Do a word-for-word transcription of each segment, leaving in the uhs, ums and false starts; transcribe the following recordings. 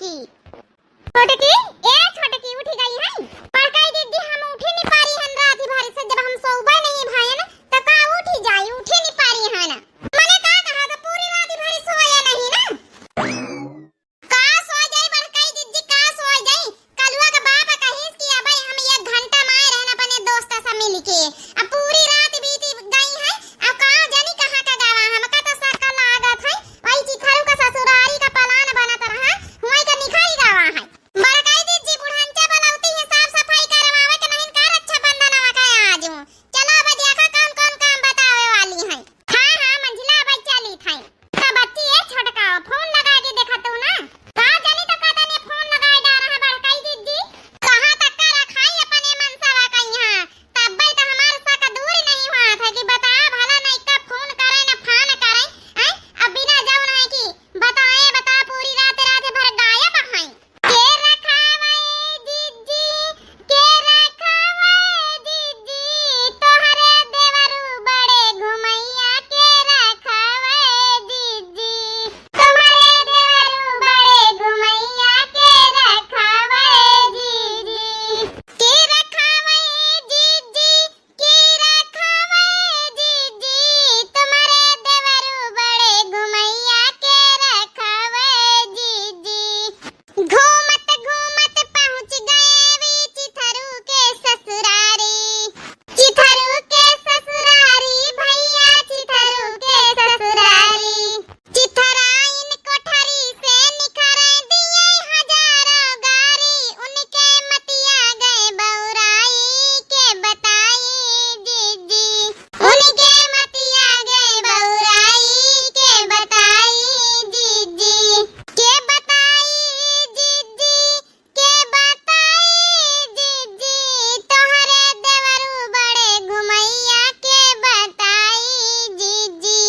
की। छोटकी, ए छोटकी, उठी गई है? बड़काई दीदी, हम उठी नहीं पारी हन रात भर से, जब हम सोबे नहीं भयन, त का उठी जाई, उठी नहीं पारी हन। मने का कहा, तो पूरी रात भर सोया नहीं ना? का सो जाई बड़काई दीदी, का सो जाई? कलुआ के बाप कहिस कि अबे हम एक घंटा माए रहन अपने दोस्त से मिल के, अब पूरी रात बीत गई है, अब का जानी कहाँ का गवा, हमका तो शक लागत है, वही चिथरू का ससुरारी का plan बनत रहा, हुआई का निकल गवा है। बड़काई दीदी, बुढ़ंचा बलौती है, साफ सफाई करवावे के नहीं का रक्षाबंधन आवा का आज? चलो अब देखा कौन कौन काम बतावे वाली है। हाँ, हाँ, मंझिला, अबे चली थाई। का बच्ची, ए छोटका, फोन लगा के देखा तू ना। का जानी तो का तने फोन लगाए डारा है बड़काई दीदी। कहाँ तक का रखाई अपने मनसवा कइहाँ। तब्बे तो हमार शक दूर नहीं हुआ था कि बता भला नहीं का फोन करे न फान करे। हैं? अब बिना जाऊ नहीं कि बताए बता पूरी रात, रात भर गायब हैं। के रखावे जिज्जी, के रखावे जिज्जी, तोहरे देवरू बड़े घुमैया के रखावे जिज्जी, तोहरे देवरू बड़े घुमैया के रखावे जिज्जी, के रखावे जिज्जी, के रखावे जिज्जी, तुम्हारे देवरू बड़े घुमैया के रखावे जिज्जी। घूमत घूमत पहुँच गए वी चिथरू के ससुरारी। चिथरू के ससुरारी भैया, चिथरू के ससुरारी। चिथराइन कोठरी से निखरे दिए हजारों गारी, उनके मतिया गए बौराई, के बताई जिज्जी, उनके मतिया गए बौराई, के बताई जिज्जी, के बताई जिज्जी, के बताई जिज्जी, तोहरे देवरू बड़े घुमैया के बताई जिज्जी,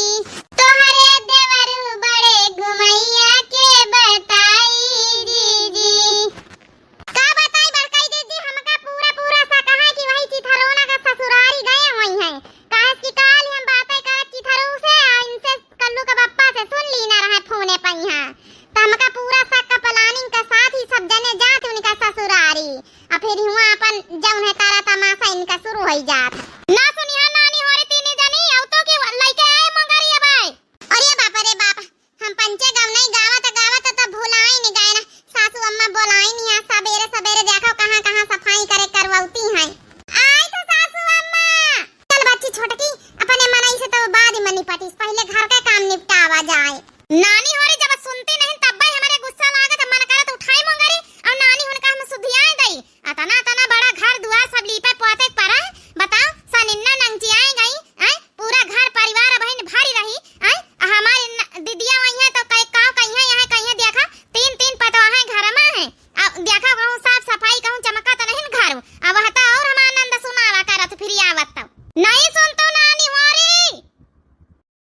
तोहरे देवरू बड़े घुमैया के बताई जिज्जी। का बताई बड़काई जिज्जी, हमका पूरा पूरा शक है कि वही चिथरोना का ससुरारी गए हुई हैं। काहे कि काल ही हम बातें करत चिथरू से आ इनसे कल्लू के बप्पा से सुन ली ना रहे फोने पे यहाँ। त हमका पूरा शक का planning का साथ ही सब जने जात उनका ससुरारी। आ फिर हुआ अपन जौन है तारा तमाशा इनका शुरू होई जात। ना सुनिहा नानी होरी तीनी जनी, अउ तो के लइके आए मंगरी अबे। अरे बाप रे बाप, हम पंचे गवनई गावत गावत त भुलाइन गए ना। सासू अम्मा बोलाइन यहाँ सबेरे सबेरे, देखो कहाँ कहाँ सफाई करे करवौती हैं। आई तो सासू अम्मा। चल बच्ची छोटकी, अपने मनई से तो बाद में निपटिस, पहिले घर का काम निपटावा जाए। नानी होरी जब सुनती नहीं तब भाई हमरे गुस्सा लागत, मन करत उठाई मंगरी अउ नानी हुनका हम सुधियाए दई। अतना अतना बड़ा घर दुआर सब लीपे पोते के परा है, बताओ सनिन्ना नंगचियाए गई, आय पूरा घर परिवार बहिन भरी रही, आय आ हमारी न-, दिदिया वही है तो कई काव कहिया यहाँ कहिया देखा तीन तीन पतवा है घर में है, आ देखा कहूँ साफ सफाई कहूँ चमका तो नहीं घर, अब वह तो और हम आनंद सुनावा करत फिर आवत तो नहीं सुन तो नानी होरी।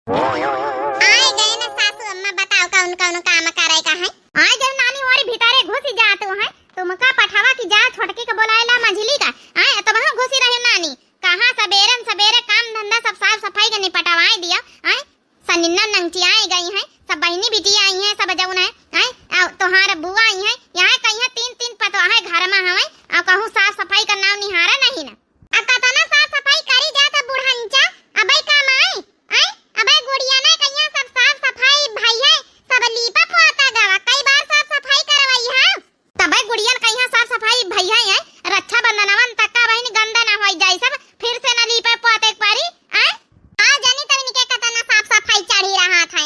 आए गए ना सासू अम्मा, बताओ कौन कौन काम करे का है? आए गए नानी होरी भीतरे घुसी जात है, तुमका पठावा कि जा छोटकी के बोलाए ला मंझिली का, आए तो वहाँ घुसी रही नानी, कहाँ सबेरन सबेरे काम धंधा सब साफ सफाई के निपटवाए दिया, आए सनिन्ना नंगचियाए गई हैं, सब बहिनी बिटिया आई हैं, सब जौन है, आए आ तोहार बुआ आई हैं, यहाँ कहीं तीन तीन पतवा है घर में हवे, आ कहूँ साफ सफाई का नाम निहारा नहीं ना। अब कतना साफ सफाई करी जात बुढ़ंचा, अबे काम आई, आय, अबे गुड़िया ने कहिया सब साफ सफाई भई है, सब लीपा पोता गवा, कई बार साफ सफाई करवाई है। तबे गुड़िया ने कहिया साफ सफाई भई है, आय, रक्षाबंधनवन तक का बहिन गंदा ना होई जाई सब, फिर से ना लीपा पोते के परी, आय। आ जानी तब इनके कतना साफ सफाई चढ़ी रहा था।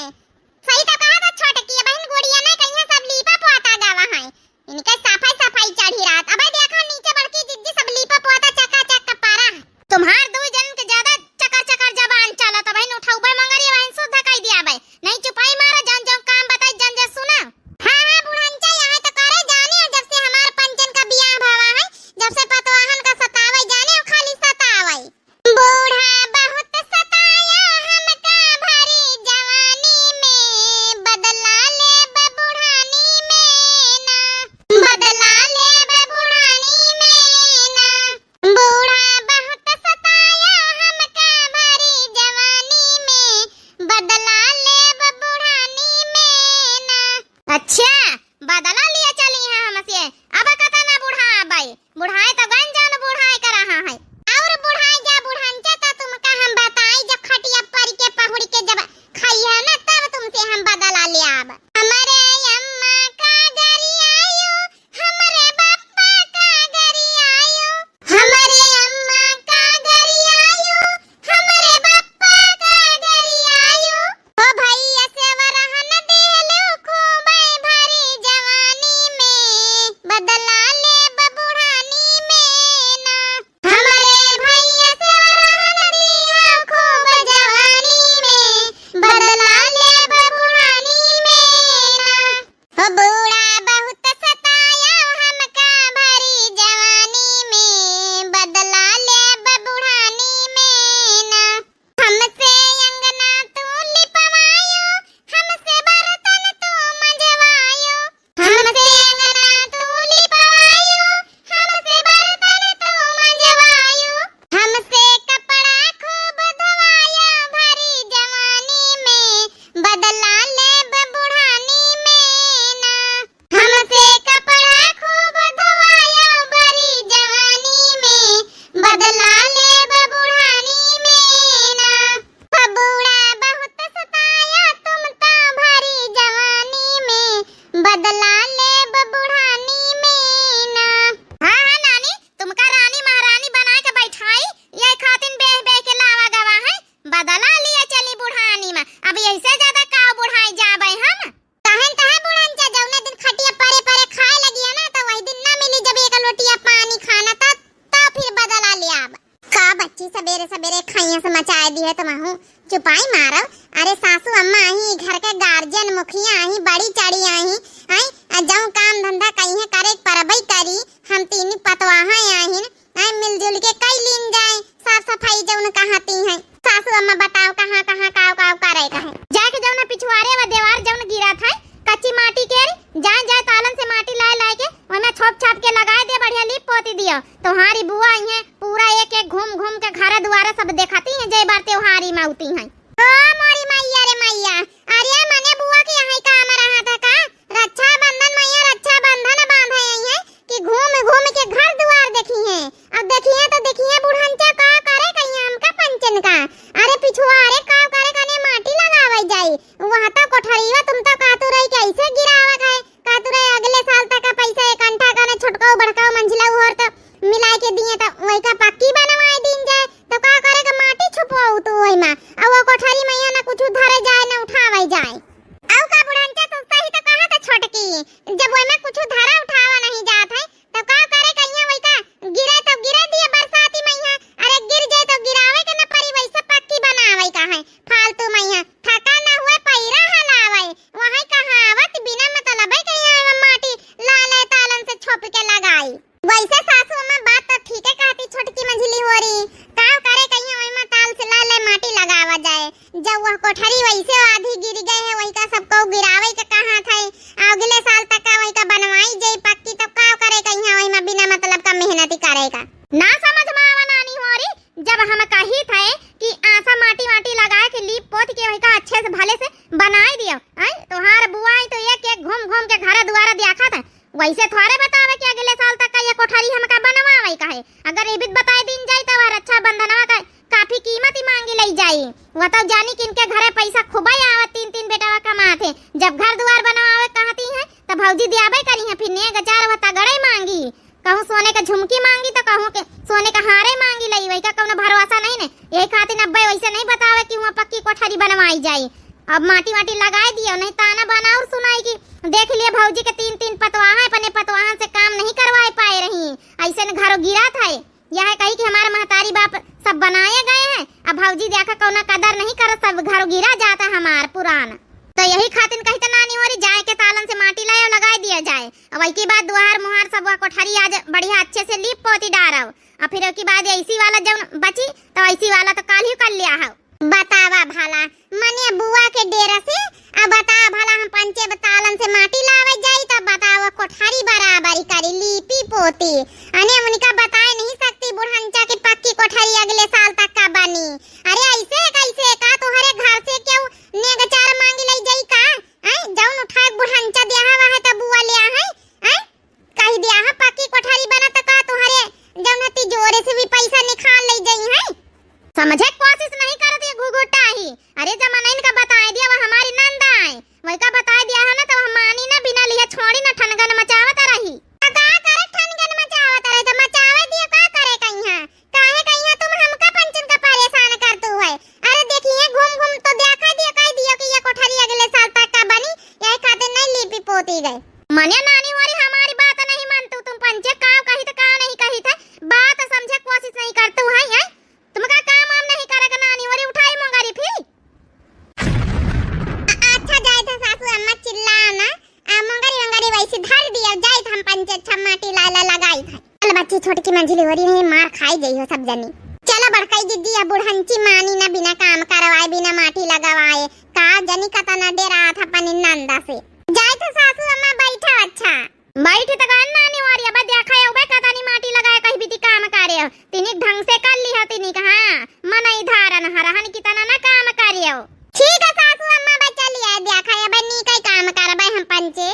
सही तो कहा था छोटकी बहिन, गुड़िया ने कहिया सब लीपा पोता गवा है। इनके सफाई सफाई चढ़ी रहत। अबे देखा नीचे बड़की जिज्जी सब लीपा पोता चकाचक के पारा है। तुम्हार दू जन के ज्यादा चकर चकर जबान चलत, बहिन उठौबे मंगरी बहिन शुद्ध कई दिया बे। नहीं चुपाई मारा, जौन जौन काम बताई जन जन सुना। हाँ हाँ बुढ़ंचा यहाँ तो करे जाने, जब से हमार पंचन का बियाह भवा है, जब से पतवाहन का सतावे जाने और खाली सतावे। बूढ़ा बहुत सताया हमका भरी जवानी में, बदला लेब बुढ़ानी में ना, बदला लेब बुढ़ानी में ना। बूढ़ा बहुत सताया हमका भरी जवानी में, बदला लेब बुढ़ानी में ना। अच्छा, बदला लिया से। अब कतना बुढ़ाबै, बुढ़ाए तो गंजन बुढ़ाए का रहा है। और बुढ़ाए जा बुढ़ंचा तो तुमका हम बताई, जब खटिया पर के पहुड़ के जब खइहे ना, तब तुमसे हम बदला लेब। हमरे अम्मा का गरियायो, हमरे बापा का गरियायो, हमरे अम्मा का गरियायो, हमरे बापा का गरियायो। ओ भैया से वरहन दिहलू खूबे भरी जवानी में, बदला लेब बुढ़ानी में ना। हमरे भैया से वरहन दिहा खूब जवानी में, बदला लेब बुढ़ानी में ना। ओ बूढ़ा बहुत सताया हमका भरी जवानी में, बदला लेब बुढ़ानी में ना। हमसे अंगना तू लिपवायो, हमसे बर्तन तू मंजवायो, हमसे अंगना तू लिपवायो, हमसे बर्तन तू मंजवायो, हमसे कपड़ा खूब धोवायो भरी जवानी में, बदला लेब बुढ़ानी में ना। हमसे कपड़ा खूब धोवायो भरी जवानी में, बदला लेब बुढ़ानी में ना। बूढ़ा बहुत सताया तुमका भरी जवानी में, बदला लेब बुढ़ानी में ना। हाँ, हाँ नानी, तुमका रानी महारानी बना के बैठाई, ये खातिन बेह बेह के लावा गवा है, बदला लिया चली बुढ़ानी में। अब यही से ज्यादा का बुढ़ाई जाबे हम? तहन तहा बुढ़ंचा जौने दिन खटिया परे परे खाए लगिया ना, तो वही दिन ना मिली जब एक लोटिया पानी खाना, तो, तो फिर बदला लेब। का बच्ची सबेरे सबेरे खइया से मचाए दिहे तुमहू, चुपाई मारब। अरे सासू अम्मा आही, घर के गार्जियन मुखिया आही, बड़ी चढ़ी आही, आई, आ जौन काम धंधा कहिए करे परबई करी, हम तीनी पतवाहा आहिन, आई मिलजुल के कई लीन जाए, साफ सफाई जौन कहती हैं। सासू अम्मा बताओ कहाँ कहाँ काव काव करे का है। जाके जौन पिछुआरे व देवार जौन गिरा था, कच्ची माटी के, जाए जाए तालन से माटी लाए लाए के, ओमे छोप छाप के लगाए दे, बढ़िया लीप पोती दियो। तोहारी बुआ आई है, पूरा एक एक घूम घूम के घर दुआरे सब देखती हैं, जय बार त्योहारी में उती हैं। ओ मोरी मैया रे मैया, अरे मने बुआ के यहाँ काम रहा था का? रक्षाबंधन मैया रक्षाबंधन बांधे आई है कि घूम घूम के घर दुआर देखी है। अब देखिए तो देखिए बुढ़ंचा का करे कहिए हमका पंचन का। अरे पिछुआ अरे का करे कने माटी लगावे जाई। वहाँ तो कोठरीवा तुम तो कातू रही कैसे गिरावे है। का तुरे अगले साल तक का पैसा इकट्ठा करने छोटकाऊ बड़काऊ मंझिला उहर त मिलाए के दिए त वही का पक्की बनवाए दीन जाए। तो का करे के माटी छुपाऊ तू वही में, अब वो कोठरी में यहाँ ना कुछ धरे जाए ना उठावे जाए। अउ का बुढ़ंचा तू सही तो कहा था छोटकी, जब वही में कुछ धरा उठावा नहीं जात है तो का करे के यहाँ वही का गिरे तो गिरे दिए बरसाती में यहाँ, अरे गिर जाए तो गिरावे के ना परी, वैसे पक्की बनावे का है। फालतू में यहाँ थका ना हुए पैरा हलावे, वही कहावत बिना मतलब है कि यहाँ माटी लाले तालन से छोप के लगाई। वैसे सासू अम्मा बात तो ठीके कहती छोटकी मंझली होरी, का करे कहिया वही में ताल से लाले माटी लगावा जाए। जब वह कोठरी वैसे आधी गिर गए है, वही का सबको गिरावे के कहा था, अगले साल तक का वही का बनवाई जाई पक्की, तो का करे कहिया वही में बिना मतलब का मेहनती करे का। ना समझ में आवा नानी होरी, जब हम कही थे कि आसा माटी वाटी लगा के लीप पोत के वही का अच्छे से भले से बनाई दियो, आई तोहार बुआई तो एक एक घूम घूम के घर दुआरा देखा था। वैसे थोड़े बतावे कि अगले साल तक का ये कोठरी हमका बनवावे का है। अगर ये भी बताई दीन जाई तो वह रक्षाबंधनवा का काफी कीमत ही मांगी लई जाई। वह तो जानी कि इनके घरे पैसा खूबे आवत, तीन तीन बेटवा कमात है। जब घर दुआर बनवावे कहती हैं तो भौजी दियाबे करी हैं, फिर नेग चार वह तगड़े मांगी। कहूँ सोने का झुमकी मांगी तो कहूँ के सोने का हारे मांगी लई, वही का कौनो भरोसा नहीं ने। यही खातिर अब्बे वैसे नहीं बतावे कि वहाँ पक्की कोठरी बनवाई जाई। अब माटी वाटी लगाए दियो, नहीं ताना बाना और सुनाई कि देख लिए भौजी के तीन तीन पतवाहा है, अपने पतवाहन से काम नहीं करवाए पाए रही, ऐसे न घरों गिरा था। यह कही कि हमारे महतारी बाप सब बनाए गए हैं, अब भौजी देखा कौना कदर नहीं करत, सब घरों गिरा जाता हमार पुरान। तो यही खातिर कही तो नानी होरी जाए के तालन से माटी लाए और लगाए दिया जाए। अब वही के बाद दुआर मुहार सब वह कोठरी आज बढ़िया अच्छे से लीप पोती डारब, और फिर ओके बाद ऐसी वाला जौन बची तो ऐसी वाला तो काल ही कर लिया है। बतावा भला, मने बुआ के डेरा से, अब बतावा भला हम पंचे तालन से माटी लावे जाई तो बतावा कोठरी बराबरी करी, लीपी पोती। अने उनका बताए नहीं सकती बुढ़ंचा की पक्की कोठरी अगले साल तक का बनी। अरे ऐसे कैसे का तोहरे घर से क्यों नेगचार मांगी लई जाई का? हैं? जौन उठाए बुढ़ंचा दिया हुआ है तो बुआ ले आ है, हैं? का गए। मने नानी होरी हमारी बात नहीं मानतू, तुम पंचे काव कहित काव नहीं कहित है, बात समझे कोशिश नहीं करतू है, हैं? तुमका काम वाम नहीं करेगा नानी होरी, उठाई मोंगरी फिर। अ-, अच्छा जाइत है सासू अम्मा चिल्ला ना, आ मोंगरी वोंगरी वैसे धर दिया, जाइत हम पंचे अच्छा माटी लाला लगाइत है। चल बच्ची छोटकी मंझली होरी है, मार खाई गई हो सब जनी। चलो बड़काई दीदी, अब बुढ़ंची मानी ना बिना काम करवाए, बिना माटी लगवाए, का जनी कतना डेरात है अपनी नंदा से। जाइत है सासू अम्मा बैठा अच्छा। बैठी त गहन नानी होरी, अब देखा है उबे कतनी माटी लगाए कही बीती काम करे हो। तिनिक ढंग से कर ली हो तिनिक, हाँ। मनई धारन हरहन कितना ना काम करे हो। ठीक है सासू अम्मा, बच्चा लिया देखा है, अब नीक काम करबे हम पंचे।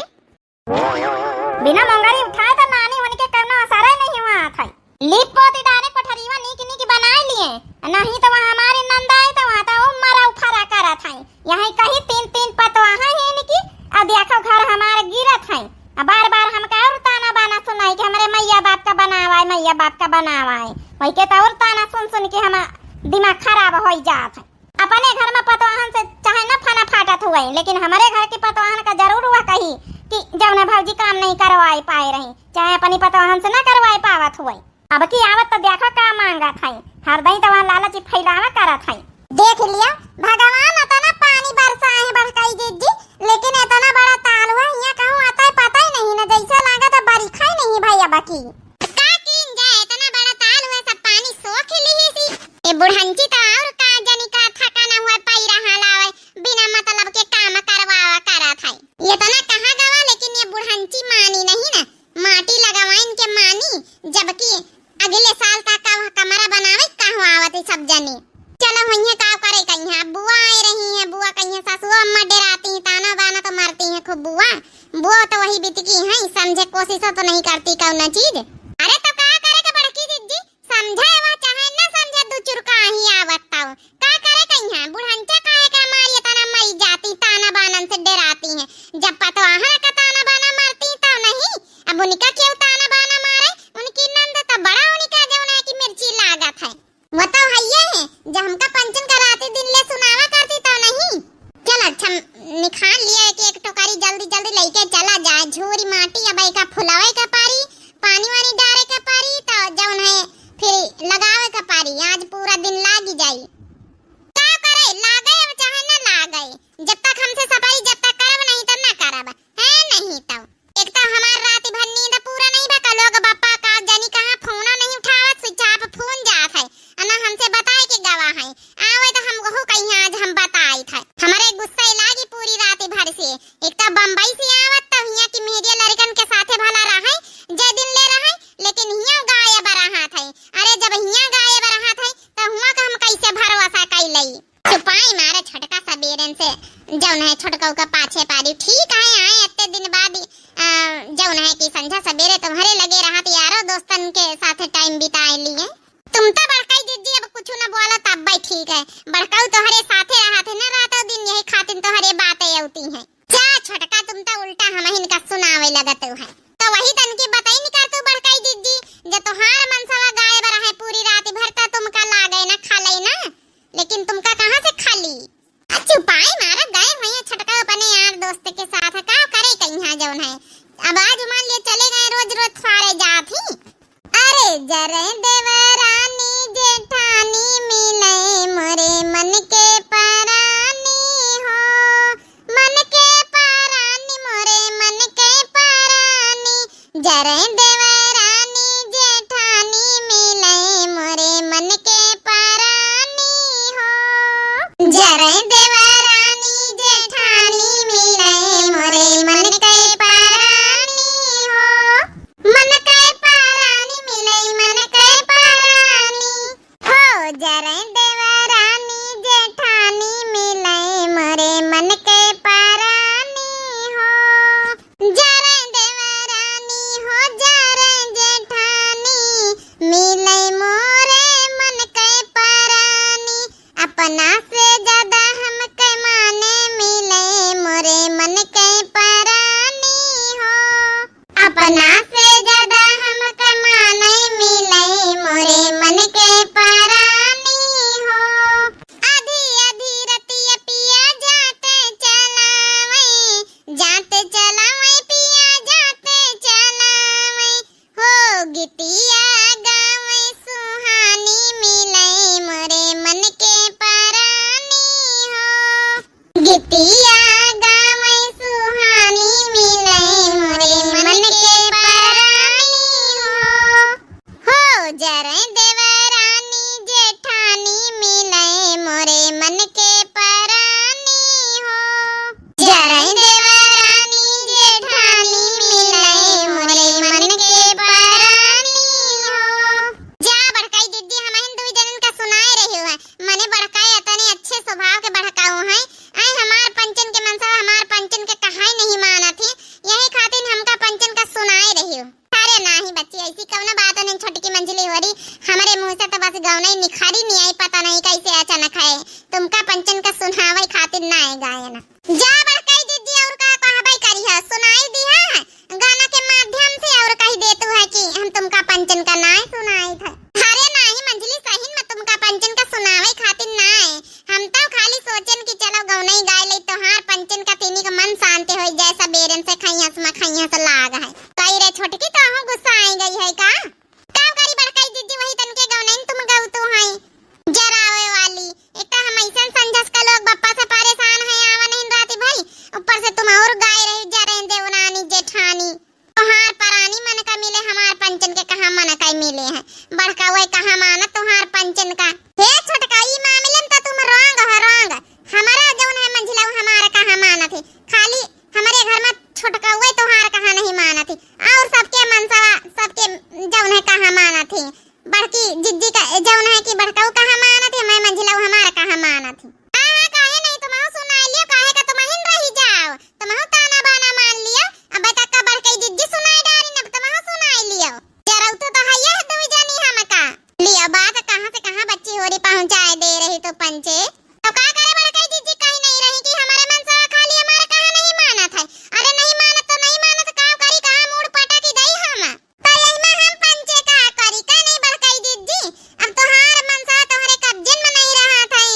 बिना मोंगरी उठाए त नानी होनी के कउनो असर ही नहीं हुआ था। लीप पोती डाले कोठरीवा नीक नीक बनाए लिए, नहीं त वहाँ हमारी नंद आई त वहाँ त वो मरा उफरा करत है। यहीं कहीं तीन तीन पतवाहा है इनकी, अब देखो घर हमार गिरत है। अब बार बार हमका और ताना बाना सुनाई कि हमरे मैया बाप का बनावा है, मैया बाप का बनावा है। वही के तो और ताना सुन सुन के हमार दिमाग खराब हो जात है। अपने घर में पतवाहन से चाहे न फना फाटत हुए, लेकिन हमरे घर की पतवाहन का जरूर हुआ कही कि जौन भौजी काम नहीं करवाए पाए रही, चाहे अपनी पतवाहन से न करवाए पावत हुए। अब की आवत तो देखो का मांगत है, हरदई तो वहाँ लालची फैलावा करत है। देख लिया, भगवान अतना पानी बरसाए हैं बड़काई दीदी, लेकिन इतना बड़ा ताल हुआ, यहाँ कहूँ आता है पता ही नहीं न, जैसे लागा तो बरखा ही नहीं भाई अब की। का कीन जाए, इतना बड़ा ताल हुआ, सब पानी सोख लिही सी। ए बुढ़ंची तो और का जनी का थकाना हुआ, पैरा हलावे, बिना मतलब के काम करवावा करत है। ये तो ना कहा गवा, लेकिन ये बुढ़ंची मानी नहीं ना, माटी लगवाइन के मानी, जबकि अगले साल का, का कमरा बनावे कहूँ आवत है सब जनी। चलो हुइहे का करे कहिया, अब बुआ आए रही है, बुआ कहिए सासुओ अम्मा डेराती हैं, ताना बाना तो मारती हैं खूब बुआ। बुआ तो वही बितकी हैं, समझे कोशिशो तो नहीं करती कौनो चीज। अरे तो का करे के बड़की जिज्जी, समझे वह चाहे न समझे, दू चुरका ही आवत तौ। का करे कहिया, बुढ़ंचा काहे के मारी इतना मरी जाती, ताना बानन से डेराती हैं। जब पतवाहन का ताना बाना मारती तो नहीं, अब उनका क्यों ताना बाना मारे, उनकी नंद तो बड़ा उनका जौन है कि मिर्ची लागत है। वो तो हइये है, जब हमका पंचन का राती दिन ले सुनावा करती तो नहीं। चल अच्छा, निखान लिया कि एक टोकरी जल्दी जल्दी लेके चला जाए, झूरी माटी अब एका फुलावे के पारी, पानी वानी डारे के पारी, तो जौन है फिर लगावे के पारी, आज पूरा दिन लागी जाई। का करे, लागे अब चाहे न लागे, जब तक हमसे सफाई जब तक करब नहीं तब ना करब, है नहीं तो। एक तो हमार रात भर नींद पूरा नहीं बा, का लोग बापा का जानी कहाँ फोनो नहीं उठावत, switch off फोन जात है, अना हमसे बताए के गवा है, आवे तो हम वहू कहीं आज हम बताई था। हमारे गुस्सा लागी पूरी रात भर से, एक तो बम्बई से आवत तो हियाँ की मेरे लड़कन के साथे भला रहे, जे दिन ले रहे, लेकिन हियाँ गायब रहा था। अरे जब हियाँ गायब रहा था तो हुआ का हम कैसे भरोसा कैलई? चुपाई मारे छोटका सबेरन से, जौन है छोटकऊ का पाछे पारी। ठीक है, आए इतने दिन बाद, अ, जौन है कि संझा सबेरे तुम्हारे लगे रहत यारो दोस्तन के साथ time बिताए लिए। तुम तो बड़काई दीदी अब कुछ न बोलो तब भाई ठीक है, बड़काऊ तोहरे साथे रहत है ना रातों दिन, यही खातिर तोहरे बातें अउती हैं। जा छोटका, तुम तो उल्टा हमहिन का सुनावे लगत हो है। तो वही तन की बताई निकाल तू बड़काई दीदी, जे तोहार मनसवा गायब रहे पूरी रात भर, तो तुमका लागे ना खाले ना, लेकिन तुमका कहाँ से खाली? आ चुपाई मारा गए हुए छोटका अपने यार दोस्त के साथ, का करे कहीं जौन है। अब आज मान लिया चले गए, रोज रोज फारे जात ही। अरे जरे देवरानी जेठानी मिले मोरे मन के परानी हो, मन के परानी मोरे मन के परानी, जरे देवरानी जेठानी मिले मोरे मन के परानी हो, जरे देवरानी जेठानी मिले मोरे मन के परानी हो। मन के परानी मिलई मन के परानी हो, जरे देवरानी जेठानी मिलई मोरे मन के परानी हो। जरे देवरानी हो, जरे जेठानी मिलई मोरे मन के परानी। अपना से ज्यादा हमके माने मिलई मोरे मन के परानी हो। अपना से ज्यादा हमके माने मिलई मोरे मन के परानी हो। आधी आधी रतिया पिया जाते चलावे, जाते चलावे गौनई निखरी नहीं आई, पता नहीं कैसे अचानक है। तुमका पंचन का सुनावे खातिर ना आए गायन। जा बड़कई जिज्जी, और का कहबे करी है, सुनाई दिया है। गाना के माध्यम से और कही देतू है कि हम तुमका पंचन का नाय सुनाई थे। अरे नाही मंझली, सही में तुमका पंचन का सुनावे खातिर ना आए। हम तो खाली सोचन कि चलो गौनई गाय ले, तोहार पंचन का तीनी का मन शांत हो जाए, सबेरन से खैया से मखैया से लाग है। कही रे छोटकी, तो गुस्सा आई गई है का? का करी बड़कई जिज्जी, वही तन के गौनैन तुम गौतू हैं। जरावे वाली, एक तो हम ऐसन संझस का लोग बप्पा से परेशान हैं, आवा नहीं राती भाई, ऊपर से तुम और गाय रही जरे देवरानी जेठानी। तोहार परानी मन का मिले, हमार पंचन के कहाँ मन का मिले है। बड़का वही कहाँ माना तोहार पंचन का। हे छोटका, ई मामले में तो तुम wrong हो, wrong। हमारा जौन है मंझिला, उ हमार कहाँ मानत है। खाली हमरे घर में छोटका वही तोहार कहाँ नहीं मानत है। और सबके मनसवा, सबके जौन है कहाँ मानत है। बड़की जिज्जी का जौन है कि बड़कऊ कहाँ मानत है, मैं मंझिला हमार कहाँ मानत है। हाँ, हाँ, काहे नहीं, तुमहू सुनाई लियो, काहे का तुमहिन रही जाओ, तुमहू ताना बाना मान लियो। अब तक का बड़कई जिज्जी सुनाई डारी, अब तुमहू सुनाई लियो। जरौतू तो है ये दुई जनी हमका। लियो बात कहाँ से कहाँ बच्ची होरी पहुँचाए दे रही तो पंचे। तो का करे बड़कई जिज्जी, कही नहीं रही कि हमारे मनसवा खाली हमारे कहाँ नहीं मानत है। अरे नहीं मानत तो नहीं मानत, का करी, कहाँ मूड़ पटकी दई हम। तो यही में हम पंचे का करी, का नहीं बड़कई जिज्जी? अब तोहार मनसा तोहरे कब्जे में नहीं रहत है,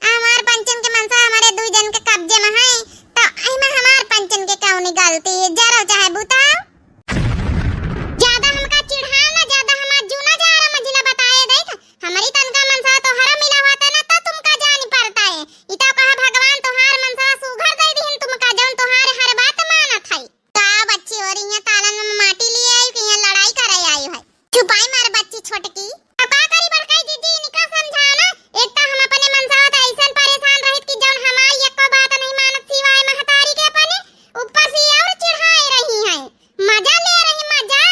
हमार पंचन के मनसा हमारे दुई जन के कब्जे में है, तो यही में हमार पंचन के कौनी गलती है? जरो चाहे बुताओ। ज्यादा हमका चिढ़ाओ ना, ज्यादा हमार जूना जारा मंझिला बताए देत। हमारी तनका मनसा तोहरा मिला होता ना, तो तुमका जान पड़ता है। इता कहा भगवान तोहार मनसा सुघर दे दिहिन तुमका, जौन तोहार हर बात मानत है। का बच्ची हो रही है, तालन में माटी लिए आई कि यहाँ लड़ाई करे आई है? चुपाई मार बच्ची छोटकी। अब का करी बड़काई दीदी, इनका समझाना। एक तो हम अपने मनसा तो ऐसन परेशान रहित कि जौन हमारी एको बात नहीं मानत सिवाय महतारी के अपने, ऊपर से ये और चिढ़ाए रही हैं, मजा ले रही मजा।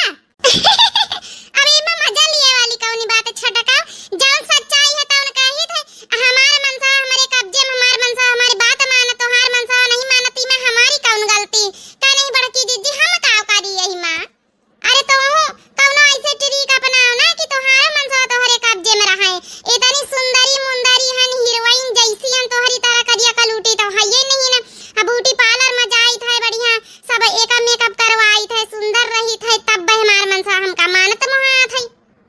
अब एमा मजा लिए वाली कौनी बात है छोटका, जौन सच्चाई है तौन कही थे। हमार मनसा हमारे कब्जे में, हमार मनसा हमारी बात मानत, तोहार मनसा नहीं मानत, इमा हमारी कौन गलती? का नहीं बड़की दीदी, हम का करी यही माँ? अरे तो कौनो ऐसे ट्रिक अपनाओ ना कि तोहार मनसा तोहरे कब्जे में रहे। इतनी सुंदरी मुंदरी हन, हीरोइन जैसी हन, तोहरी तरह करिया कलूटी तो है ये नहीं ना। अब ब्यूटी पार्लर में जाइत है, बढ़िया सब एका मेकअप करवाइत है, सुंदर रहित है, तब हमार मनसा हमका मानत मोहात है।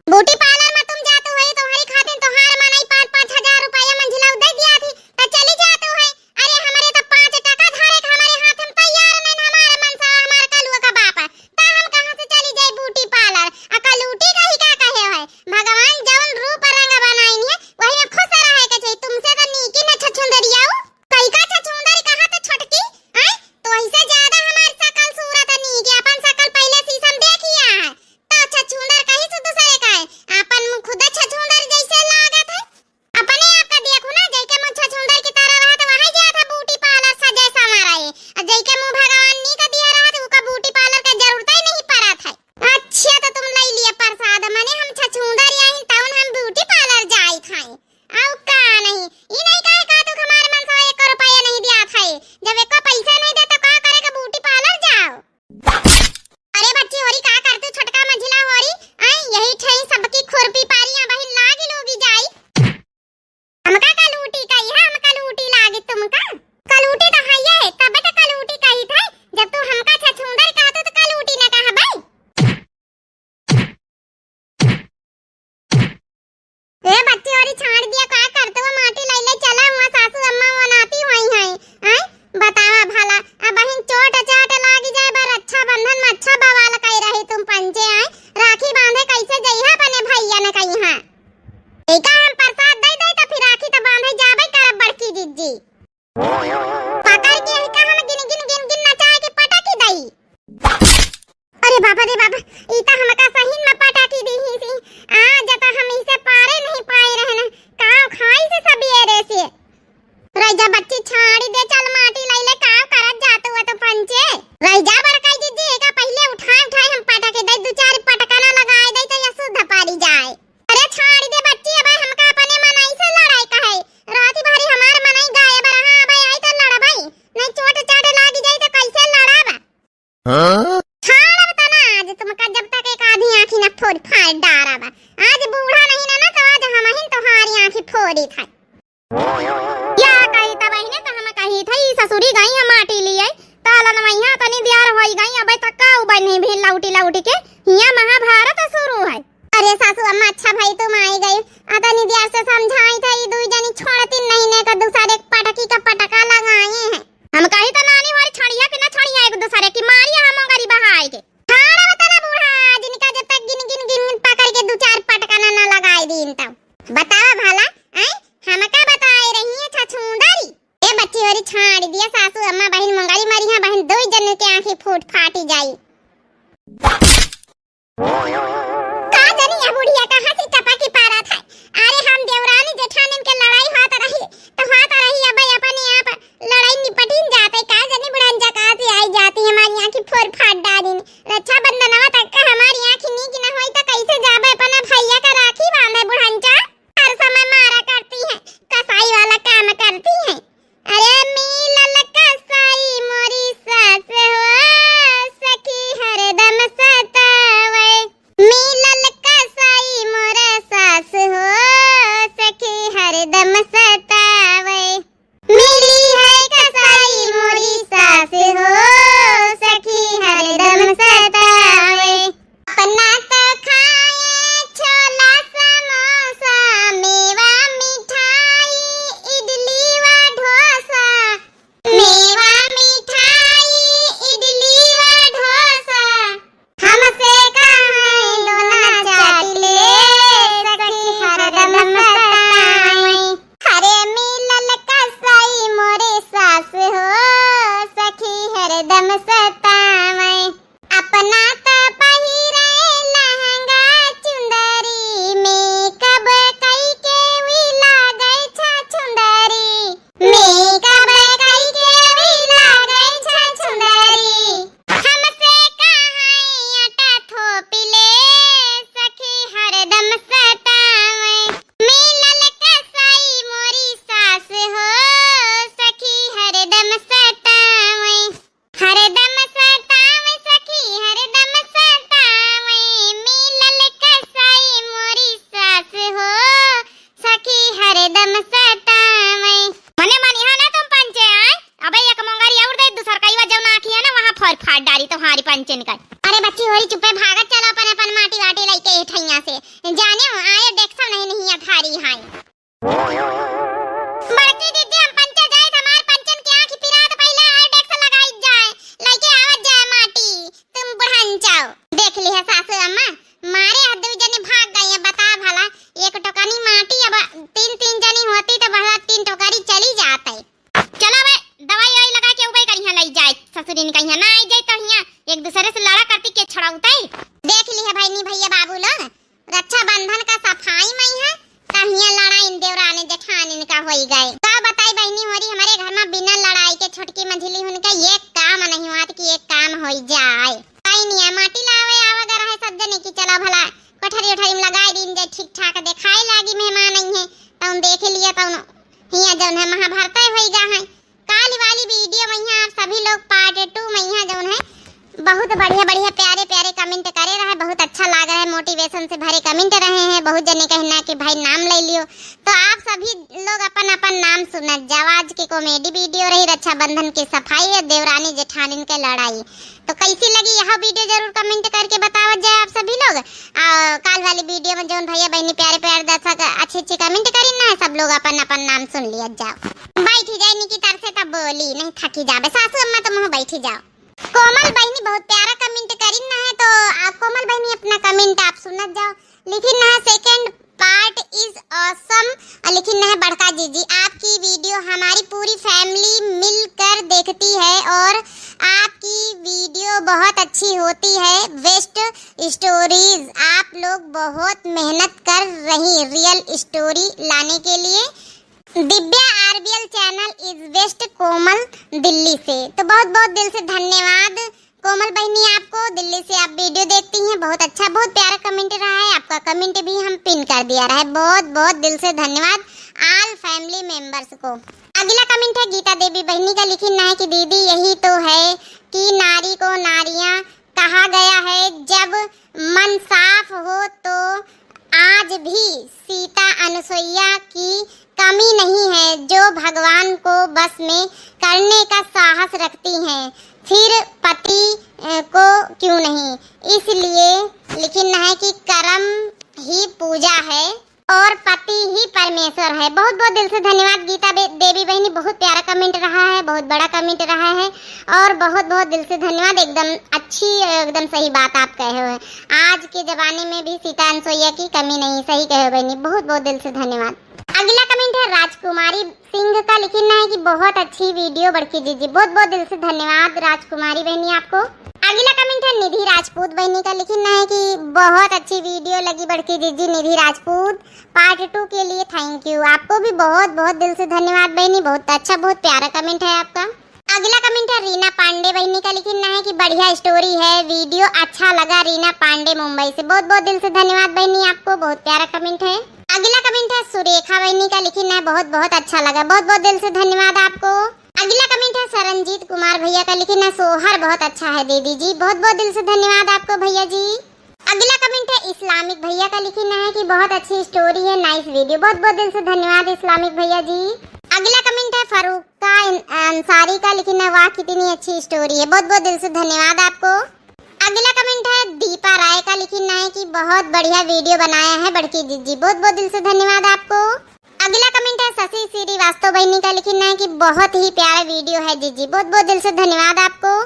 ब्यूटी पार्लर में तुम जातू है, तोहरी खातिर तोहार मनई पाँच पाँच हजार रुपया मंझिला दे दिया थी, तो चली जातू है। अरे हमारे तो पाँच टका धारे के हमारे हाथ में तैयार नहीं, हमार मनसा हमार कलुआ का बाप, ता हम कहाँ से चली जाई ब्यूटी पार्लर? आ कलूटी का ही का कहे है, भगवान जौन रूप रंग बनाइन है, वही में खुश रहे के चाहिए। तुमसे तो नीकी न छछुंदरियाऊ। कई का छछुंदर कहा तो छोटकी, हैं? तो ऐसे ज्यादा हमार सकल सूरत नीक है, अपन सकल पहले शीशम देखिया है, तो छछुंदर कहीं से दूसरे का है, अपन मुँह खुद छछुंदर जैसे लागत है। अपने आप का देखू ना, जैके मुँह छछुंदर की तरह रहत, वही जात है ब्यूटी पार्लर सजे संवरे, और जैके मुँह भगवान नीक दिया रहत, उका ब्यूटी पार्लर का जरूरत ही नहीं पड़त है। अच्छा, तो तुम ले लिया प्रसाद, मने हम छछूंदर आइन, तउन हम ब्यूटी पार्लर जाइत हई। अउ का नहीं, ई नहीं कहे का तू हमार मनसा एको रुपया नहीं दियात है। जब एको पैसा नहीं दे तो का करे के ब्यूटी पार्लर जाओ? अरे बच्ची होरी, का करतू छोटका मंझिला होरी? आई यही ठई सबकी खुरपी पारी, अबहिन लागी लूगी जाई। हमका कलूटी कही है, हम कलूटी लागी तुमका? कलूटी तो है ये, तबे तो कलूटी कही थे। जब तू हमका छछूंदर कहतू तो कलूटी न कहबे। ए बच्ची होरी, छाड़ दिया, का करतू? वो माटी लई ले चला, हुआ सासू अम्मा वो नाती हुई हैं। हैं? बतावा भला, अबहिन चोट चाट लागी जाए, बर रक्षाबंधन में अच्छा बवाल कई रही तुम पंचे आए। राखी बांधे कैसे जइहा अपने भैया ने कही हाँ। एका हम प्रसाद दे दे तो फिर राखी तो बांधे जाबे करब बड़की जिज्जी। पकड़ के एका हम गिन गिन गिन गिन नचाए के पटकी दई। अरे बाबा रे बाबा, ई त हमका सही में पटाकी दीही सी। आज त हम इसे पारे नहीं पाए रहन। काव खाई से सबेरे से। रह जा बच्ची, छाड़ी दे, चल माटी लई ले, काव करत जात हुआ तो पंचे। रह जा बड़काई दीदी, एका पहिले उठाए उठाए हम पटाके दे, दू चार पटकना लगाए दे तो ये शुद्ध पारी जाए। अरे छाड़ी दे बच्ची, अब हमका अपने मनई से लड़ाई का है। राती भरी हमार मनई गायब रहा, अब आई तो लड़बई। नहीं चोट चाट लागी जाई तो कैसे लड़ब? हाँ? छाड़ब त ना आज तुमका, जब तक एक आधी आँखी ना फोड़ फाड़ डारब। आज बूढ़ा नहीं ना, ना तो आज हमहिन आँखी फोड़ी था। या कही त बहिने, त हम कही थे, ई ससुरी गई है माटी लिए, त लनमैया तनी दियार होई गई, अबे तक का उबे नहीं भी लौटी लौटी के, हिया महाभारत शुरू है। अरे सासू अम्मा, अच्छा भाई तुम आई गई, अतनी दियार से समझाई थे, ई दुई जनी छोड़ती नहीं ने का दूसरे के पटकी का पटका लगाए हैं। हम कही त नानी हमारी छड़िया कि ना छड़िया एक दूसरे की मारिया हम गरीब बहाई के। ठाड़ा बतला बूढ़ा, जिनका जब तक गिन गिन गिन गिन पकड़ के दो चार पटका ना, ना लगाई दीन तब। बतावा भला, हैं? हमका बताए रही है छछूंदरी। ए बच्ची होरी छाड़ दिया सासू अम्मा बहिन मुंगरी मरी है बहिन, दो जन के आँखी फूट फाटी जाई। का जानी यह बुढ़िया कहाँ से टपकी पारत है। अरे हम देवरानी जेठानिन के लड़ाई होत रही, तो होत रही, अब अपने आप लड़ाई निपटिन जाते। का जानी बुढ़ंचा कहाँ से आई जाती, हमारी आँखी फोर फाट डालिन। रक्षाबंधनवा तक का हमारी आँखी नीक न होई तो कैसे जाबे अपना भैया का राखी बांधे बुढ़ंचा? हर समय मारा करती है, कसाई वाला काम करती है। अरे मिलल कसाई मोरी सास हो, सखी हरदम सतावे। मिलल कसाई मोरा सास हो, सखी हरदम सतावे। मिली है कसाई मोरी सास हो, सखी हरदम सतावे। अपना तो खाए छोला समोसा, मेवा मिठाई, इडली वा डोसा। मेवा मिठाई, इडली वा डोसा, हमसे कहाँ दोना चाट ले, सखी हरदम सताई। हरे मिलल कसाई मोरे सास हो, सखी हरदम सताई। अपना त पहिरे लहंगा चुंदरी, मेकअप कई के भी लागे छछुंदरी। मेकअप कई के भी लागे छछुंदरी। हमसे कहाँ आटा थोपी ले, सखी हरदम सतावे। मिलल कसाई मोरी सास हो, सखी हरदम सतावे। हरदम सतावे सखी, हरदम सतावे, मिलल कसाई मोरी सास हो, सखी हरदम सतावे। मने मानिहा ना तुम पंचे आए, अबे एक मोंगरी और दे, दूसर कई जौन आँखी है ना, वहाँ फोर फाड़ डारी तुम्हारी पंचन का। अरे बच्ची होरी चुप्पे भागत चलो अपन, अपन माटी वाटी लइके ए ठैया से। जाने हो, आए डेक्सा नहीं, नहीं अधारी हाय। बड़की दीदी, हम पंचे जाइत, हमार पंचन के आँखी पिरात, पहिले आयोडेक्स लगाई जाए, लइके आवत जाए माटी। तुम बुढ़न जाओ। देख ली है सासू अम्मा, मारे हाथ दू जने भाग गई है, बता भला, एक टोकनी माटी अब तीन तीन जनी होती तो भला तीन टोकरी चली जाते। चला बे, दवाई ववाई लगा के उबे करिहा लई जाए, ससुरी ने कहिया ना आई जाए तो हिया एक दूसरे से लड़ा करती के छड़ाउते। देख ली है बहिनी भैया बाबू लोग, रक्षाबंधन का सफाई मई है, तहिया लड़ाई देवरानी जेठानी का होई गए। का बताई बहिनी होरी, हमरे घर में बिना लड़ाई के छोटकी मझिली हुन के एक काम नहीं हुआ कि एक काम होई जाए। कहीं नहीं है, माटी लावे आवे गर है सब जने की चला भला कोठरी उठरी में लगाई दीन जाए, ठीक ठाक देखाए लागी मेहमान आई है, तउन देख लिया तउन हिया जौन है महाभारत होई गा है। काल वाली वीडियो में यहाँ आप सभी लोग पार्ट टू में यहाँ जौन है बहुत बढ़िया बढ़िया प्यारे प्यारे कमेंट करे रहे, बहुत अच्छा लाग रहा है, मोटिवेशन से भरे कमेंट रहे हैं। बहुत जने कहना कि भाई नाम ले लियो, तो आप सभी लोग अपन अपन नाम सुनत जाओ। आज के कॉमेडी वीडियो रही, रक्षाबंधन की सफाई है, देवरानी जेठानिन के लड़ाई। तो कैसी लगी यह वीडियो जरूर कमेंट करके बतावत जाए आप सभी लोग। आ, काल वाली वीडियो में जौन भैया बहनी प्यारे प्यारे दर्शक अच्छे अच्छे कमेंट करी ना, सब लोग अपन अपन नाम सुन लिया जाओ। बैठी जाए निकी तर से तब बोली नहीं थकी जाबे सासू अम्मा, तुम बैठी जाओ। कोमल बहनी बहुत प्यारा कमेंट करी ना है, तो आ, कोमल बहनी अपना कमेंट आप सुनत जाओ। लेकिन ना second part is awesome। लेकिन ना बड़का जीजी, आपकी वीडियो हमारी पूरी फैमिली मिलकर देखती है और आपकी वीडियो बहुत अच्छी होती है। बेस्ट स्टोरीज, आप लोग बहुत मेहनत कर रही रियल स्टोरी लाने के लिए। Divya RBL channel is best Komal Delhi से। तो बहुत बहुत दिल से धन्यवाद कोमल बहनी आपको, दिल्ली से आप वीडियो देखती हैं। बहुत अच्छा, बहुत प्यारा कमेंट रहा है, आपका कमेंट भी हम पिन कर दिया रहा है। बहुत बहुत दिल से धन्यवाद ऑल फैमिली मेंबर्स को। अगला कमेंट है गीता देवी बहनी का, लिखी ना है कि दीदी यही तो है कि नारी को नारियां कहा गया है, जब मन साफ हो तो आज भी सीता अनु रसोइया की कमी नहीं है, जो भगवान को बस में करने का साहस रखती हैं, फिर पति, अ, को क्यों नहीं। इसलिए लिखिन है कि कर्म ही पूजा है और पति ही परमेश्वर है। बहुत बहुत दिल से धन्यवाद गीता बे-, देवी बहिनी, बहुत प्यारा comment रहा है, बहुत बड़ा comment रहा है और बहुत बहुत दिल से धन्यवाद। एकदम अच्छी, एकदम सही बात आप कहे हो। आज के जमाने में भी सीता अनसुईया की कमी नहीं, सही कहे हो बहिनी, बहुत बहुत दिल से धन्यवाद। अगला comment है राजकुमारी सिंह का, लिखिन है कि बहुत अच्छी video बड़की जीजी, बहुत बहुत दिल से धन्यवाद राजकुमारी बहिनी आपको। अगला comment है निधि राजपूत बहिनी का, लिखिन है कि बहुत अच्छी video लगी बड़की जीजी निधि राजपूत, part two के लिए thank you। आपको भी बहुत बहुत दिल से धन्यवाद बहिनी, बहुत अच्छा, बहुत प्यारा comment है आपका। अगला comment है रीना पांडे बहिनी का, लिखिन है कि बढ़िया story है, video अच्छा लगा रीना पांडे मुंबई से। बहुत बहुत दिल से धन्यवाद बहिनी आपको, बहुत प्यारा comment है। अगला comment है सुरेखा बहिनी का, लिखिन है बहुत बहुत अच्छा लगा, बहुत बहुत दिल से धन्यवाद आपको। अगला comment है सरनजीत कुमार भैया का, लिखिन है सोहर बहुत अच्छा है दीदी जी, बहुत बहुत दिल से धन्यवाद आपको भैया जी। अगला comment है इस्लामिक भैया का, लिखिन है कि बहुत अच्छी story है, nice video, बहुत बहुत दिल से धन्यवाद इस्लामिक भैया जी। अगला comment है फारूक का इन-, अंसारी का, लिखिन है वाह कितनी अच्छी story है, बहुत बहुत दिल से धन्यवाद आपको। अगला comment है दीपा राय का, लिखिन है कि बहुत बढ़िया video बनाया है बड़की जीजी, बहुत बहुत दिल से धन्यवाद आपको। अगला comment है शशि श्रीवास्तव बहिनी का, लिखिन है कि बहुत ही प्यारा video है जीजी, बहुत बहुत दिल से धन्यवाद आपको।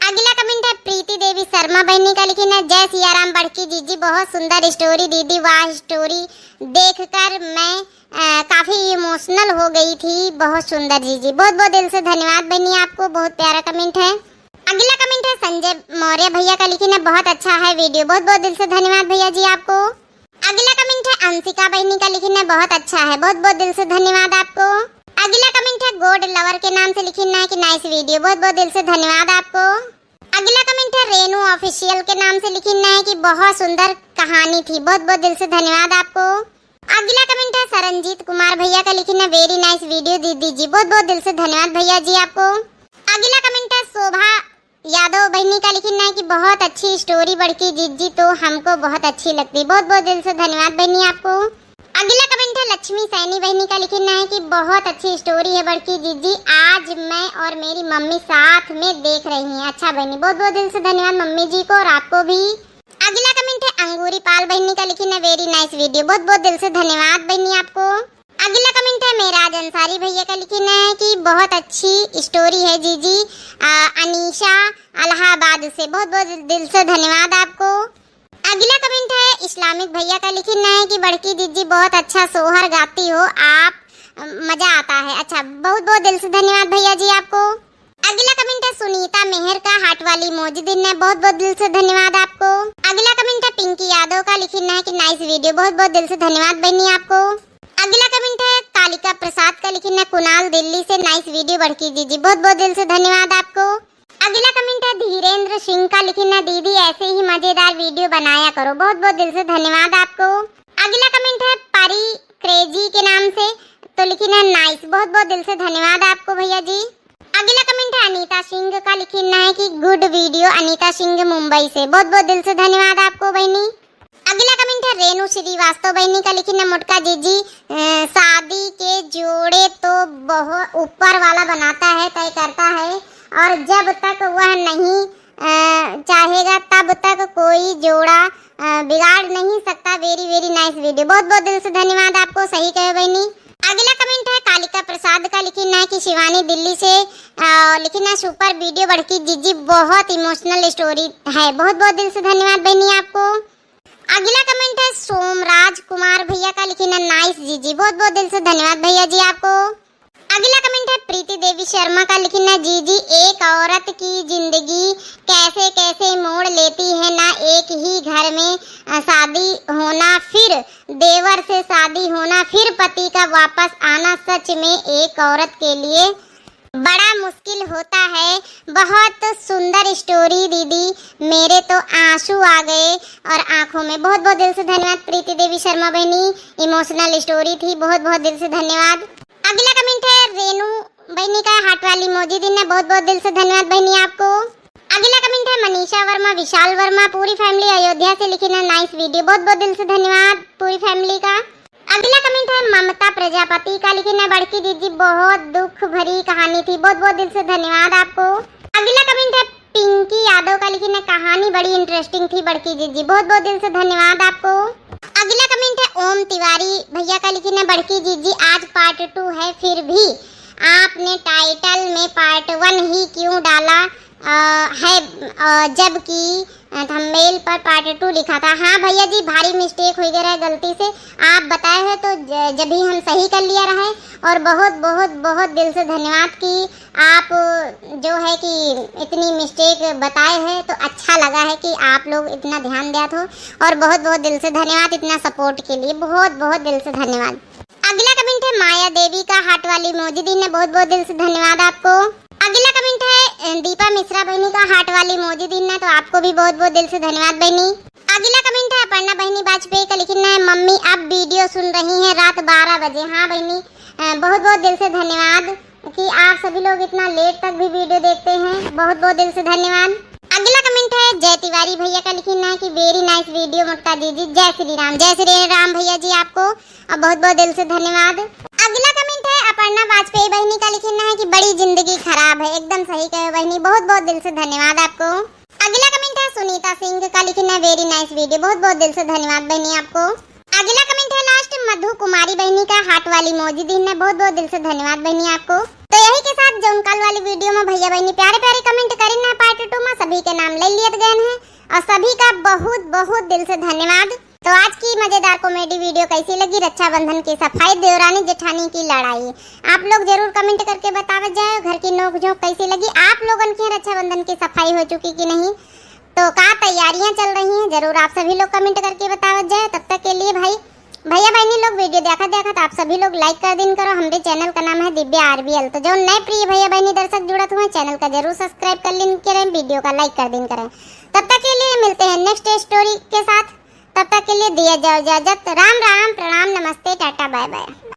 अगला comment है प्रीति देवी शर्मा बहिनी का, लिखिन है जय सिया राम बड़की जीजी, बहुत सुंदर story दीदी, वाह story देखकर मैं, अ, काफी emotional हो गई थी, बहुत सुंदर जीजी, बहुत बहुत दिल से धन्यवाद बहिनी आपको, बहुत प्यारा comment है। अगला comment है संजय मौर्य भैया का, लिखिन है बहुत अच्छा है video, बहुत बहुत दिल से धन्यवाद भैया जी आपको। अगला comment है अंशिका बहिनी का, लिखिन है बहुत अच्छा है, बहुत बहुत दिल से धन्यवाद आपको। अगला comment है God Lover के नाम से, लिखिन है कि nice video, बहुत बहुत दिल से धन्यवाद आपको। अगला comment है रेनू official के नाम से, लिखिन है कि बहुत सुंदर कहानी थी, बहुत बहुत दिल से धन्यवाद आपको। अगला comment है सरनजीत कुमार भैया का, लिखिन है very nice video दीदी जी, बहुत बहुत दिल से धन्यवाद भैया जी आपको। अगला comment है शोभा यादव बहिनी का, लिखिन है कि बहुत अच्छी story बड़की जीजी, तो हमको बहुत अच्छी लगती, बहुत बहुत दिल से धन्यवाद बहिनी आपको। अगला comment है लक्ष्मी सैनी बहिनी का, लिखिन है कि बहुत अच्छी story है बड़की जीजी, आज मैं और मेरी मम्मी साथ में देख रही हैं। अच्छा बहिनी, बहुत बहुत दिल से धन्यवाद मम्मी जी को और आपको भी। अगला comment है अंगूरी पाल बहिनी का, लिखिन है very nice video, बहुत बहुत दिल से धन्यवाद बहिनी आपको। अगला comment है मेराज अंसारी भैया का, लिखिन है कि बहुत अच्छी story है जीजी, आ, अनीशा इलाहाबाद से, बहुत बहुत दिल से धन्यवाद आपको। अगला comment है इस्लामिक भैया का, लिखिन है कि बड़की जीजी बहुत अच्छा सोहर गाती हो आप, अ, मजा आता है। अच्छा, बहुत बहुत दिल से धन्यवाद भैया जी आपको। अगला comment है सुनीता मेहर का, heart वाली emoji दीन है, बहुत बहुत दिल से धन्यवाद आपको। अगला comment है पिंकी यादव का, लिखिन है कि nice video, बहुत बहुत दिल से धन्यवाद बहिनी आपको। अगला comment है कालिका प्रसाद का, लिखिन है कुणाल दिल्ली से, nice video बड़की जीजी, बहुत बहुत दिल से धन्यवाद आपको। अगला comment है धीरेंद्र सिंह का, लिखिन है दीदी ऐसे ही मजेदार video बनाया करो, बहुत बहुत दिल से धन्यवाद आपको। अगला comment है परी क्रेजी के नाम से, तो लिखिन है nice, बहुत बहुत दिल से धन्यवाद आपको भैया जी। अगला comment है अनीता सिंह का, लिखिन है कि good video अनीता सिंह मुंबई से, बहुत बहुत दिल से धन्यवाद आपको बहिनी। अगला comment है रेनू श्रीवास्तव बहिनी का, लिखिन है मोटका जीजी, अ, शादी के जोड़े तो बहुत ऊपर वाला बनाता है, तय करता है, और जब तक वह नहीं, अ, चाहेगा तब तक कोई जोड़ा, अ, बिगाड़ नहीं सकता। Very very nice video, बहुत बहुत दिल से धन्यवाद आपको, सही कहे बहिनी। अगला comment है कालिका प्रसाद का, लिखिन है कि शिवानी दिल्ली से, अ, लिखिन है super video बड़की जीजी, बहुत emotional story है, बहुत बहुत दिल से धन्यवाद बहिनी आपको। अगला comment है सोमराज कुमार भैया का, लिखिन है nice जीजी, बहुत बहुत दिल से धन्यवाद भैया जी आपको। अगला comment है प्रीति देवी शर्मा का, लिखिन है जीजी एक औरत की जिंदगी कैसे कैसे मोड़ लेती है ना, एक ही घर में, अ, शादी होना, फिर देवर से शादी होना, फिर पति का वापस आना, सच में एक औरत के लिए बड़ा मुश्किल होता है। बहुत सुंदर story दीदी, मेरे तो आंसू आ गए और आंखों में। बहुत बहुत दिल से धन्यवाद प्रीति देवी शर्मा बहिनी, emotional story थी, बहुत बहुत दिल से धन्यवाद। अगला comment है रेनू बहिनी का, heart वाली emoji दीन है, बहुत बहुत दिल से धन्यवाद बहिनी आपको। अगला comment है मनीषा वर्मा, विशाल वर्मा, पूरी family अयोध्या से, लिखिन है nice video, बहुत बहुत दिल से धन्यवाद पूरी family का। अगला comment है ममता प्रजापति का, लिखिन है, बड़की जीजी, बहुत दुख भरी कहानी थी। बहुत बहुत दिल से धन्यवाद आपको। अगला comment है पिंकी यादव का, लिखिन है, कहानी बड़ी interesting थी बड़की जीजी। बहुत बहुत दिल से धन्यवाद आपको। अगला comment है ओम तिवारी भैया का, लिखिन है, बड़की जीजी, आज part two है, फिर भी आपने title में part one ही क्यों डाला, अ, है, अ, जबकि, अ, thumbnail पर part two लिखा था। हाँ भैया जी, भारी mistake हुई गया है गलती से, आप बताए हैं तो ज-, जब ही हम सही कर लिया रहे। और बहुत बहुत बहुत दिल से धन्यवाद कि आप जो है कि इतनी mistake बताए हैं, तो अच्छा लगा है कि आप लोग इतना ध्यान दिया हो। और बहुत बहुत दिल से धन्यवाद इतना support के लिए, बहुत बहुत दिल से धन्यवाद। अगला comment है माया देवी का, heart वाली emoji दीन है, बहुत बहुत दिल से धन्यवाद आपको। अगला comment है, अ, दीपा मिश्रा बहनी का, heart वाली emoji दीन है, तो आपको भी बहुत बहुत दिल से धन्यवाद बहनी। अगला comment है अपर्णा बहनी वाजपेयी का, लिखिन है, मम्मी अब video सुन रही हैं रात बारह बजे। हाँ बहनी, अ, बहुत बहुत दिल से धन्यवाद कि आप सभी लोग इतना late तक भी video देखते हैं, बहुत बहुत दिल से धन्यवाद। अगला comment है जय तिवारी भैया का, लिखिन है कि very nice video मोटका जीजी, जय श्री राम। जय श्री राम भैया जी आपको, और बहुत बहुत दिल से धन्यवाद। अगला comment है अपर्णा वाजपेयी बहनी का, लिखिन है कि बड़ी जिंदगी खराब है। एकदम सही कहे बहनी, बहुत बहुत दिल से धन्यवाद आपको। अगला comment है सुनीता सिंह का, लिखिन है, very nice video। बहुत बहुत दिल से धन्यवाद बहनी आपको। अगला comment है last मधु कुमारी बहनी का, heart वाली emoji दीन है, बहुत बहुत दिल से धन्यवाद बहनी आपको। तो यही के साथ जौन कल वाली video में भैया बहनी प्यारे प्यारे comment करिन है part two में, सभी के नाम ले लियत गए हैं और सभी का बहुत बहुत दिल से धन्यवाद। तो आज की मजेदार comedy video कैसी लगी? रक्षाबंधन की सफाई, देवरानी जेठानी की लड़ाई। आप लोग जरूर comment करके बतावत जाए, घर की नोक झोंक कैसी लगी, आप लोगन के यहाँ रक्षाबंधन की सफाई हो चुकी कि नहीं, तो का तैयारियां चल रही हैं, जरूर आप सभी लोग comment करके बतावत जाए। तब तक के लिए भाई, भैया बहनी लोग video देखत देखत आप सभी लोग like कर दिन करो। हमरे channel का नाम है दिव्या आरबीएल। तो जो नए प्रिय भैया बहनी दर्शक जुड़त हुए, channel का जरूर subscribe कर लिन करें, video का like कर दिन करें। तब तक के लिए मिलते हैं next story के साथ। तब तक के लिए दिया जाओ इजाजत। राम राम, प्रणाम, नमस्ते, टाटा, बाय बाय।